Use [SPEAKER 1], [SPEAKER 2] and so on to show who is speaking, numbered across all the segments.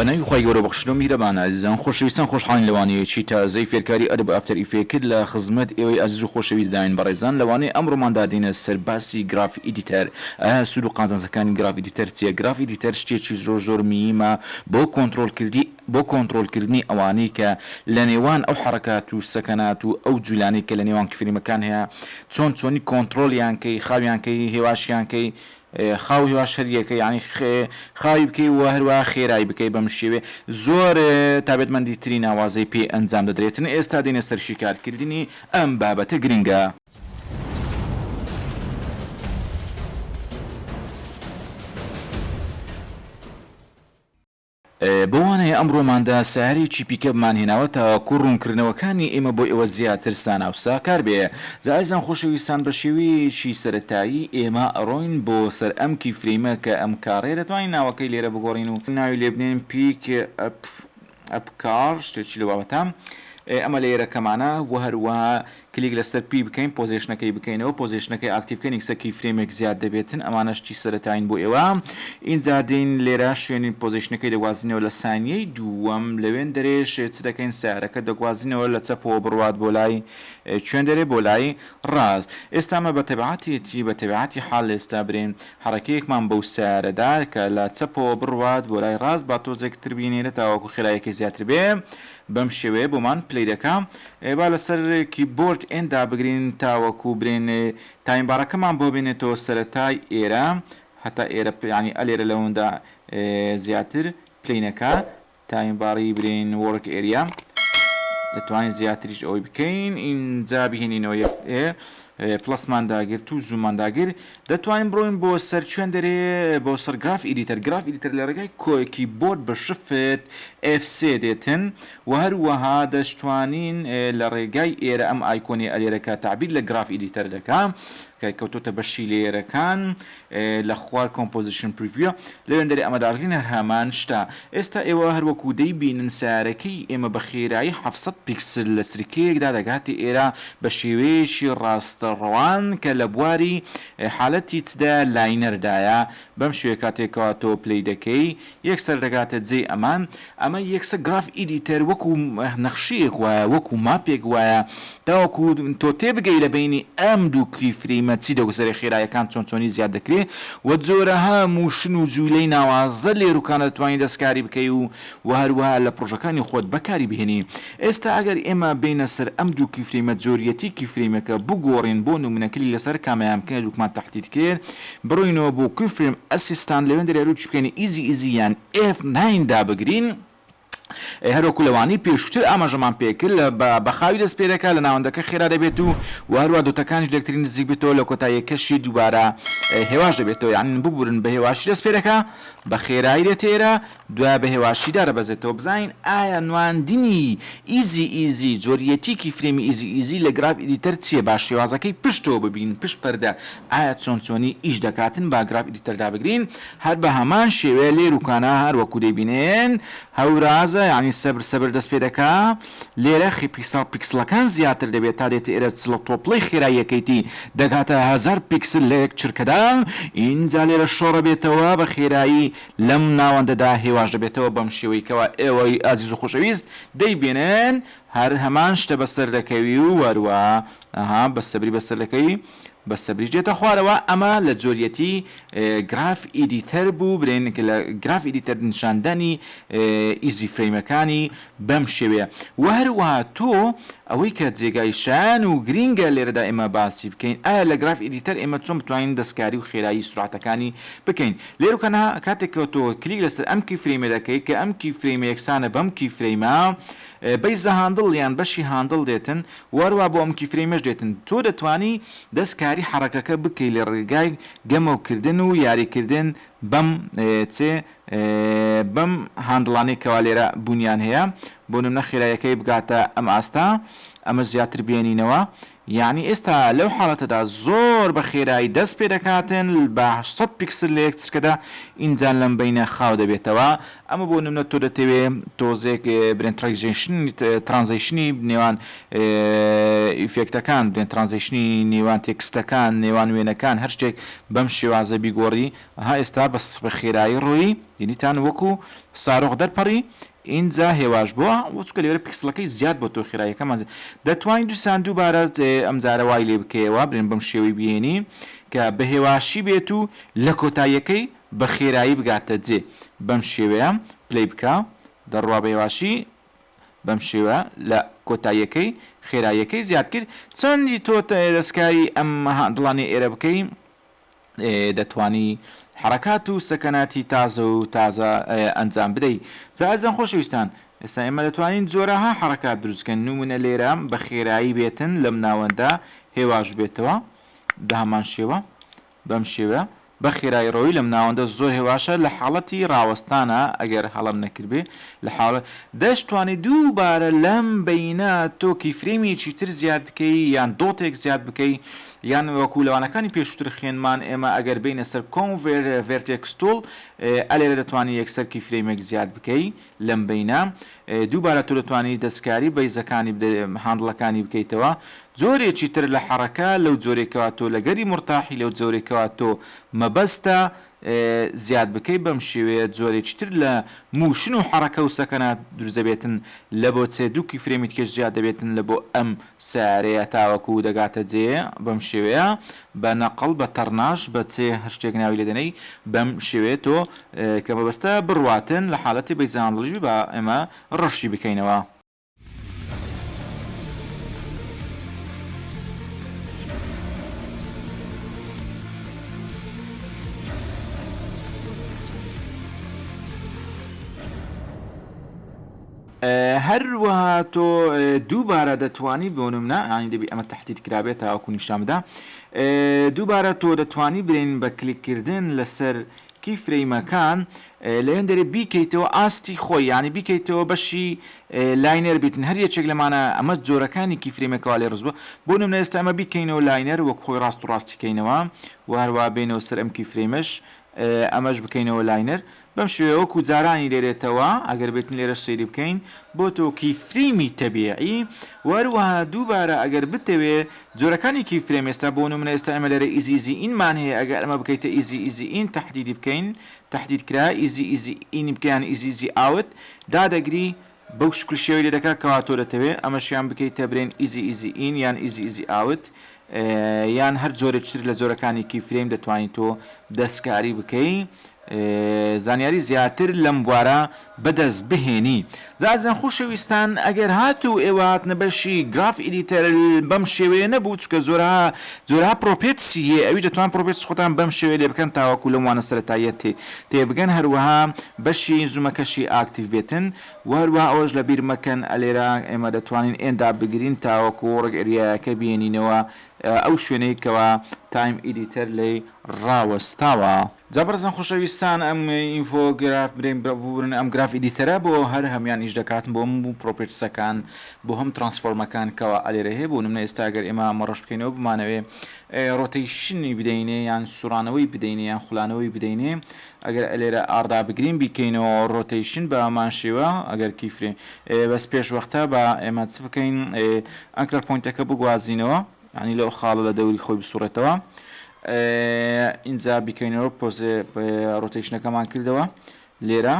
[SPEAKER 1] بە ناوی خوای گەورە بەخشندە و میهرەبان ئازیزان خۆشەویستان خۆشحاڵین لە وانەیەکی تازەی فێرکاری Adobe After Effects لە خزمەت ئێوەی ئازیز و خۆشەویست داین بەڕێزان لە وانەی ئەمڕۆماندا دێینە سەر باسی Graph Editor ئایا سوود و قازانجەکانی Graph Editor چیە Graph Editor شتێکی زۆر زۆر میهیمە بۆ کۆنترۆڵکردی بۆ کۆنترۆڵکردنی ئەوانەی کە لە نێوان ئەو حەڕەکات و سەکەنات و ئەو جولانەی کە لە نێوان keyframe ەکان هەیە چۆن چۆنی کۆنترۆڵیان کەی خاویان کەی هێواشیان کەی خاو هێواش هەر یەکە یانی خاوی بکەی و هەروەها خێرای بکەی بەم شێوێ زۆر تابێتمەندی تری ناوازەی پێ ئەنجام دەدرێتن ئێستا دێنە سەر شیکارکردنی ئەم بابەتە گرنگە. بۆ وانەیە ئەمڕۆماندا سەیارەیەکی پیکەپمان هێناوە تاوەکو ڕوونکردنەوەکانی ئێمە بۆ ئێوە زیاتر سانا و ساکار بێ. جا ئازیزان خۆشەویستان بە شێوەیەکی سەرەتایی ئێمە ئەڕۆین بۆ سەر ئەم keyframe ە کە ئەم car ەیە دەتوانین ناوەکەی لێرە بگۆڕین و ناوی لێ بنێین pick up up car شتێکی لەو بابەتە ئەمە layer ەکەمانە وە هەروەها کلیک لەسەر P بکەین position ەکەی بکەینەوە position ەکەی active بکەین یەکسەر keyframe ێک زیاد دەبێتن ئەمانە شتی سەرەتایین بۆ ئێوە ئینجا دێین لێرە شوێنی position ەکەی دەگوازینەوە لە سانیەی دووەم لەوێن دەرێش چ دەکەین سەیارەکە دەگوازینەوە لە چەپەوە بڕوات بۆ لای کوێن دەرێ بۆ لای ڕاست ئێستا ئەمە بە تەبعاتێتی بە تەبعاتی حاڵ ئێستا برێن حەڕەکەیەکمان بەو سەیارەدا کە لە چەپەوە بڕوات بۆ لای ڕاست با تۆزێک تر بینێرە تاوەکو خێرایەکەی زیاتر بێ بەم شێوەیە بۆمان play دەکا. با لەسەر کیبۆرد N دابگرین تاوەکو برێن time bar ەکەمان بۆ بێنێتەوە سەرەتای ئێرە هەتا ئێرە یانی ئەلێرە لەوەندە زیاتر play نەکا time bar ی برێن work area دەتوانین زیاتریش ئەوەی بکەین ئینجا بهێنینەوە یەک plus مان داگرت و zoom مان داگر دەتوانین بڕۆین بۆ سەر کوێن دەرێ بۆ سەر Graph Editor Graph Editor لە ڕێگای کیبۆرد بە Shift F3 دێتن و هەروەها دەشتوانین لە ڕێگای ئێرە ئەم icon ی ئەلێرە کە تەعبیر لە Graph Editor دەکا کە کەوتۆتە بەشی layer ەکان لە خوار Composition Preview ە لەوێندەرێ ئەمە دابگرین هەر هەمان شتە. ئێستا ئێوە هەر وەکو دەیبینن سەیارەکەی ئێمە بە خێرایی 700 پیکسل لە چرکەیەکدا دەگاتە ئێرە بە شێوەیەکی ڕاستەڕەوان کە لە بواری حالەتی چدایە linear دایە بەم شێوەیە کاتێک کەوا تۆ play دەکەی یەکسەر دەگاتە جێی ئەمان ئەمە یەکسەر Graph Editor وەکو نەخشەیەک وایە وەکو map ێک وایە تاوەکو تۆ تێبگەی لە بەینی ئەم دوو keyframe ە چی دەگوزەرێ خێرایەکان چۆن چۆنی زیاد دەکرێ و جۆرەها motion و جولەی ناوازە لێروکانە دەتوانی دەستکاری بکەی و وە هەروەها لە پڕۆژەکانی خۆت بەکاری بهێنی ئێستا ئەگەر ئێمە بێینە سەر ئەم دوو keyframe ە جۆریەتی keyframe ەکە بگۆڕین بۆ نمونە کلیک لەسەر کامەیان بکەین دووکمان تەحدید کرد بڕۆینەوە بۆ Keyframe Assistant لەوێندەرێ هەروەکی بکەین Easy Ease یان F nine دابگرین هەروەکو لە وانەی پێشووتر ئاماژەمان پێکرد لە بە خاوی دەست پێ دەکات لە ناوەندەکە خێرا دەبێت و و هەروە dot ەکانیش لەکتری نزیک بێتەوە لە کۆتاییەکەشی دووبارە هێواش دەبێتەوە یان ببورن بە هێواشی دەست پێ دەکا بە خێرایی دێتە ئێرە دوای بە هێواشی دادەبەزێتەوە بزانین ئایا نواندنی Easy Ease جۆریەتی keyframe ی Easy Ease لە Graph Editor چیە با شێوازەکەی پشتەوە ببینین پشت پەردە ئایا چۆن چۆنی ئیش دەکاتن با Graph Editor دابگرین هەر بە هەمان شێوەیە لێروکانە هەر وەکو دەیبینن هەورازە یانی سەبر سەبر دەست پێ دەکا لێرە خی پیکسڵ پیکسڵەکان زیاتر دەبێت تا دێتە ئێرە چڵە تۆپڵەی خێراییەکەیتی دەگاتە هەزار پیکسل لە یەک چرکەدا ئینجا لێرە شۆڕە بێتەوە بە خێرایی لەم ناوەندەدا هێواش دەبێتەوە بەم شێوەی کەوا ئێوەی ئازیز و خۆشەویست دەیبینن هەر هەمان شتە بەسەر دەکەوی و وەروە ئەها بە سەبری بەسەر دەکەوی بە سەبریش دێتە خوارەوە ئەمە لە جۆریەتی Graph Editor بوو برێن کە لە Graph Editor نیشاندانی easy frame ەکانی بەم شێوەیە وە هەروەها تۆ ئەوەی کە جێگای شایان و گرینگە لێرەدا ئێمە باسی بکەین ئایا لە Graph Editor ئێمە چۆن بتوانین دەستکاری و خێرایی سورعەتەکانی بکەین لێرەکەنا کاتێک کە تۆ کلیک لەسەر ئەم keyframe ە دەکەی کە ئەم keyframe ە یەکسانە بەم keyframe ە base handle یان بەشی handle دێتن وەروا بۆ ئەم keyframe ەش دێتن تۆ دەتوانی دەست کاری حەڕەکەکە بکەی لە ڕێگای گەمەو کردن و یاری کردن بەم چ بەم handle انەی کەوا لێرە بونیان هەیە بۆ نمونە خێرایەکەی بگاتە ئەم ئاستە ئەمە زیاتر بێنینەوە. یانی ئێستا لەو حاڵەتەدا زۆر بە خێرایی دەست پێ دەکاتن بە 800 پیکسل لە یەک چرکەدا ئینجا لەم بەینە خاو دەبێتەوە ئەمە بۆ نمونە تۆ دەتەوێ تۆزێک برێن transition ی transition ی نێوان effect ەکان برێن transition ی نێوان text ەکان نێوان وێنەکان هەر شتێک بەم شێوازە بیگۆڕی ها ئێستا بەس بە خێرایی ڕۆیی بینیتان وەکو سارۆخ دەرپەڕی ئینجا هێواش بۆ وە چونکە لێرە پیکسڵەکەی زیاد بۆ تۆ خێراییەکەمان زیاد دەتوانی دوسان دووبارە ئەمجارە وای لێ بکەیەوە برێن بەم شێوەی بهێنی کە بە هێواشی بێت و لە کۆتاییەکەی بە خێرایی بگاتە جێ بەم شێوەیە play بکە دەڕوا بە هێواشی بەم شێوە لە کۆتاییەکەی خێراییەکەی زیاد کرد چەندی تۆ دەستکاری ئەم handle انەی ئێرە بکەی دەتوانی حەڕەکات و سەکەناتی تازە و تازە ئەنجام بدەی جا ئازیزان خۆشەویستان ئێستا ئێمە دەتوانین جۆرەها حەڕەکات دروست بکەین نمونە لێرە بە خێرایی بێتن لەم ناوەندە هێواش بێتەوە بە هەمان شێوە بەم شێوە بە خێرایی ڕۆی لەم ناوەندە زۆر هێواشە لە حاڵەتی ڕاوەستانە ئەگەر هەڵەم نەکردبێ لە حاڵە دەشتوانی دووبارە لەم بەینە تۆ keyframe ێکی تر زیاد بکەی یان dot ێک زیاد بکەی یان وەکو لەوانەکانی پێشووتر خوێندمان ئێمە ئەگەر بێینە سەر convert vertex tool ئەلێرە دەتوانی یەکسەر keyframe ێک زیاد بکەی لەم بەینە دووبارە تۆ دەتوانی دەستکاری base ەکانی handle ەکانی بکەیتەوە جۆرێکی تر لە حەڕەکە لەو جۆرێکەوە تۆ لەگەری مورتاحی لەو جۆرێکەوە تۆ مەبەستە زیاد بکەی بەم شێوەیە جۆرێکی تر لە motion و حەڕەکە و سەکەنات دروست دەبێتن لە بۆ چێ دوو keyframe ی تکەش زیاد دەبێتن لە بۆ ئەم سەیارەیە تاوەکو دەگاتە جێ بەم شێوەیە بە نەقڵ بە تەڕناش بە چێ هەر شتێک ناوی لێ دەنێی بەم شێوەیە تۆ کە مەبەستە بڕواتن لە حالەتی base handle یش با ئێمە ڕەشی بکەینەوە. هەروەها تۆ دووبارە دەتوانی بۆ نمونە یانی دەبی ئەمە تەحدید کرابێت تاوەکو نیشان بدا دووبارە تۆ دەتوانی برێن بە کلیککردن لەسەر keyframe ەکان لەوێندەرێ بیکەیتەوە ئاستی خۆی یانی بیکەیتەوە بەشی linear بیتن هەر یەکێک لەمانە ئەمە جۆرەکانی keyframe ەکەوا لێ ڕزبووە بۆ نمونە ئێستا ئەمە بیکەینەوە linear وەک خۆی ڕاست و ڕاستی کەینەوە و هەروە بێنەوە سەر ئەم keyframe ەش ئەمەش بکەینەوە linear بەم شێوەیە وەکو جارانی لێرێتەوە ئەگەر بێتن لێرەش سەیری بکەین بۆ تۆ keyframe ی تەبیعی و هەروەها دووبارە ئەگەر بتەوێ جۆرەکانی keyframe ئێستا بۆ نمونە ئێستا ئێمە لێرە easy ease in مان هەیە ئەگەر ئەمە بکەیتە easy ease in تەحدیدی بکەین تەحدید کرا easy ease in بکە یان easy ease out دادەگری بەو شکل شێوەی لێ دەکا کەوا تۆ دەتەوێ ئەمەشیان بکەیتە برێن easy ease in یان easy ease out یان هەر جۆرێکی تر لە جۆرەکانی keyframe دەتوانی تۆ دەستکاری بکەی زانیاری زیاتر لەم بوارە بەدەست بهێنی. جا ئازیزان خۆشەویستان ئەگەر هاتوو ئێوە هاتنە بەشی graph editor بەم شێوەیە نەبوو چونکە زۆرها جۆرەها properties ی هەیە ئەویش دەتوان properties خۆتان بەم شێوەیە لێ بکەن تاوەکو لەم وانە سەرەتاییە تێ تێبگەن هەروەها بەشی zoom ەکەشی active بێتن وە هەروەها ئەوەش لەبیر مەکەن ئەلێرە ئێمە دەتوانین N دابگرین تاوەکو work area یەکە بێنینەوە ئەو شوێنەی کەوا time editor لێی ڕاوەستاوە. جا بەڕێزان خۆشەویستان ئەم infograph برێن ببورن ئەم graph editor ە بۆ هەر هەموان ئیش دەکاتن بۆ هەموو properties ەکان بۆ هەم transform ەکان کەوا ئەلێرە هەیە بۆ نمونە ئێستا گەر ئێمە ئەمە ڕەش بکەینەوە بمانەوێ rotation ی بدەینێ یان سوڕانەوەی بدەینێ یان خولانەوەی بدەینێ ئەگەر ئەلێرە R دابگرین بیکەینەوە rotation بە هەمان شێوە ئەگەر keyframe بەس پێش وەختە با ئێمە چ بکەین anchor point ەکە بگوازینەوە یانی لەو خاڵە لە دەوری خۆی بسوڕێتەوە ئینجا بیکەینەوە پۆزێ rotation ەکەمان کردەوە لێرە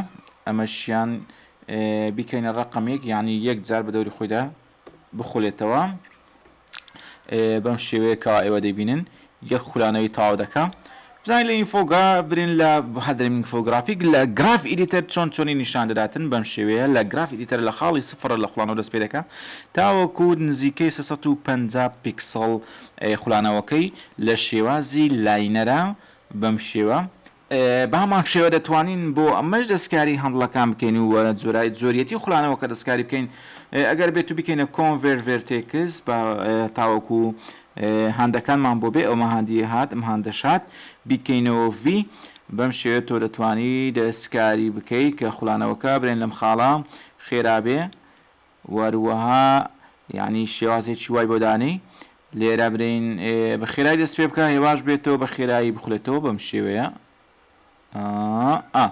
[SPEAKER 1] ئەمەشیان بیکەینە ڕقمێک یعنی یەک جار بە دەوری خۆیدا بخولێتەوە بەم شێوەیە کەوا ئێوە دەیبینن یەک خولانەوەی تەواو دەکا بزانین لە ئینفۆگا برین لە هەدرم infographic لە graph editor چۆن چۆنی نیشان دەداتن بەم شێوەیە لە graph editor لە خاڵی سفرە لە خوڵانەوە دەست پێ دەکا تاوەکو نزیکەی 350 پیکسڵ خولانەوەکەی لە شێوازی linear ە بەم شێوە بەهەمان شێوە دەتوانین بۆ ئەمەش دەستکاری handle ەکان بکەین و جۆرای جۆریەتی خولانەوەکە دەستکاری بکەین ئەگەر بێت و بکەینە convert vertex بە تاوەکو hand ەکانمان بۆ بێ ئەومە hand ی هات ئەم hand ەش هات بیکەینەوە V بەم شێوەیە تۆ دەتوانی دەستکاری بکەی کە خولانەوەکە برێن لەم خاڵە خێرا بێ وەروەها یعنی شێوازێکی وای بۆ دانێی. لێرە برین بە خێرای دەست پێ بکە هێواش بێتەوە بە خێرایی بخولێتەوە بەم شێوەیە ئا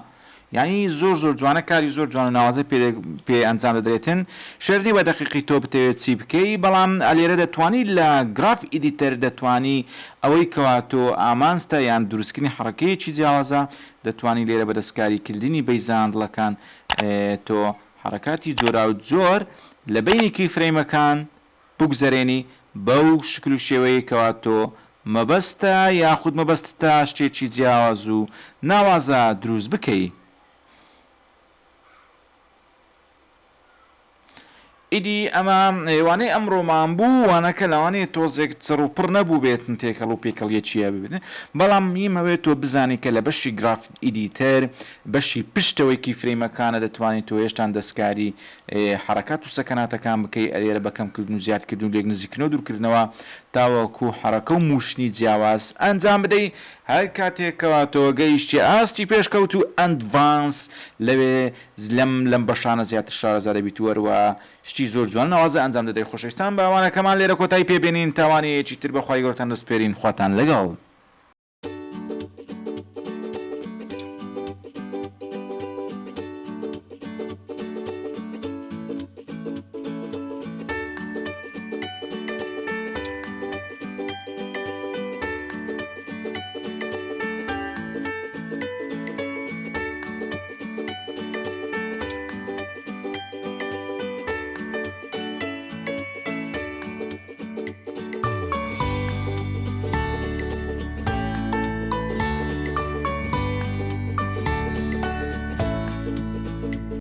[SPEAKER 1] یانی زۆر زۆر جوانە کاری زۆر جوان و ناوازە پێ پێ ئەنجام دەدرێتن شەرت نیە بە دەقیقی تۆ بتەوێت چی بکەی بەڵام لێرە دەتوانی لە graph editor دەتوانی ئەوەی کەوا تۆ ئامانجتە یان دروستکردنی حەڕەکەیەکی جیاوازە دەتوانی لێرە بە دەستکاری کردنی base handle ەکان تۆ حەڕەکاتی جۆراو جۆر لە بەینی key frame ەکان بگوزەرێنی بەو شکل و شێوەیەی کەوا تۆ مەبەستە یاخود مەبەستتە شتێکی جیاواز و ناوازە دروست بکەی. ئیدی ئەمە وانەی ئەمڕۆمان بوو، وانەکە لەوانەیە تۆزێک چڕ و پڕ نەبووبێتن تێکەڵ و پێکەڵیەکی هەبووبێتن، بەڵام یمەوێت تۆ بزانی کە لە بەشی graph editor بەشی پشتەوەی key frame ەکانە دەتوانیت تۆ هێشتان دەستکاری حەڕەکات و سەکەناتەکان بکەی ئەلێرە بە کەمکردن و زیادکردن و لێک نزیککردنەوە و دوورکردنەوە تاوەکو حەڕەکە و motion ی جیاواز ئەنجام بدەی هەر کاتێک کەوا تۆ گەیشتیە ئاستی پێشکەوتوو advance لەوێ لەم لەم بەشانە زیاتر شارەزا دەبیت و هەروەها شتی زۆر جوان و ناوازە ئەنجام دەدەی خۆشەویستان با وانەکەمان لێرە کۆتایی پێ بێنین تا وانەیەکی تر بە خوای گەورەتان دەسپێرین خواتان لەگەڵ.